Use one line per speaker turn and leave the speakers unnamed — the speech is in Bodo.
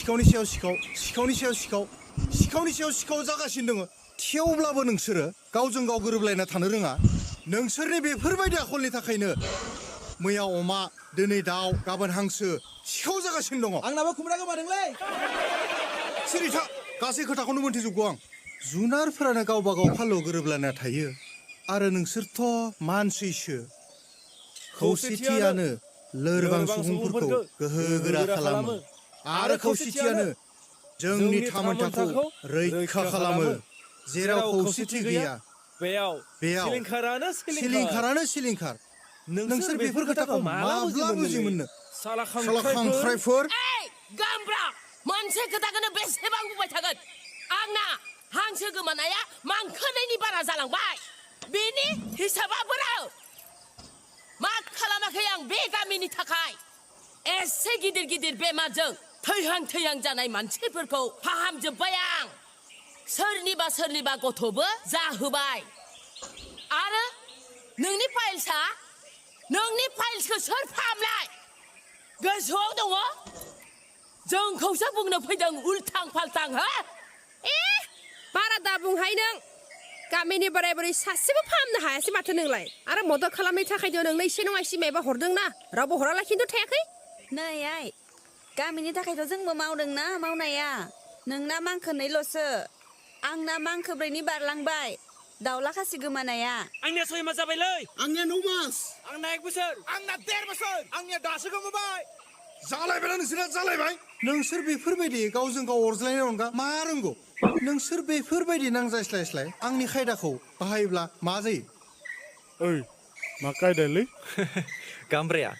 सिखावनि सायाव सिखाव सिखावनि सायाव सिखाव सिखावनि सायाव सिखाव जागासिनो दङ थेवब्लाबो नोंसोरो गावजों गाव गोरोबलायना थानो रोङा नोंसोरनि बेफोरबायदि आखलनि थाखायनो मैया अमा दिनै दाउ गाबोन हांसो सिखाव जागासिनो दङ
आंनाबो खुमब्रा गोमादोंलै
सिरि था गासै खोथाखौनो मोनथिजोबगौ आं जुनारफोरानो गावबा गाव फालोआव गोरोबलायना थायो आरो नोंसोरथ' मानसिसो खौसेथियानो लोरबां सुबुंफोरखौ गोहोगोरा खालामो आरो खौसेथियानो जोंनि थामोनथाखौ रैखा खालामो जेराव खौसेथि गैया बेयाव सिलिंखारानो सिलिंखार नोंसोर बेफोर खोथाखौ माब्ला बुजिमोननो साला खांख्राइफोर
गामब्रा मोनसे खोथाखौनो बेसेबां बुंबाय थागोन आंना हांसो गोमानाया मांखोनैनि बारा जालांबाय बेनि हिसाबा बोरो मा खालामाखै आं बे गामिनि थाखाय एसे गिदिर गिदिर बेमारजों थैहां जानाय मानसिफोरखौ फाहामजोब्बाय आं सोरनिबा गथ'बो जाहोबाय आरो नोंनि फाइल्सखौ सोर फाहामनाय गोसोआव दङ जोंखौसो बुंनो फैदों उल्थां फाल्थां हो
बारा दा बुंहाय नों गामिनि बोराय बुरै सासेबो फाहामनो हायासै माथो नोंलाय आरो मदद खालामनो थाखायथ' नोंनो एसे नङा एसे माबा हरदोंना रावबो हराला खिन्थु थायाखै
नै आइ गामिनि थाखायथ' जोंबो मावदोंना मावनाया नोंना मांखोनैल'सो आंना मांखोब्रैनि बारलांबाय दाउला खासि गोमानाया
आंनिया 6 मास जाबायलै
आंनिया 9 मास
आंना 1 बोसोर
आंना 1.5 बोसोर आंनिया दासो गोमाबाय
जालायबायना नोंसोरा जालायबाय नोंसोर बेफोरबायदि गावजों गाव अरज्लायनायनि अनगा मा रोंगौ नोंसोर बेफोरबायदि नांज्लायस्लायस्लाय आंनि खायदाखौ बाहायोब्ला मा जायो
ओइ मा कायदालै
गामब्राया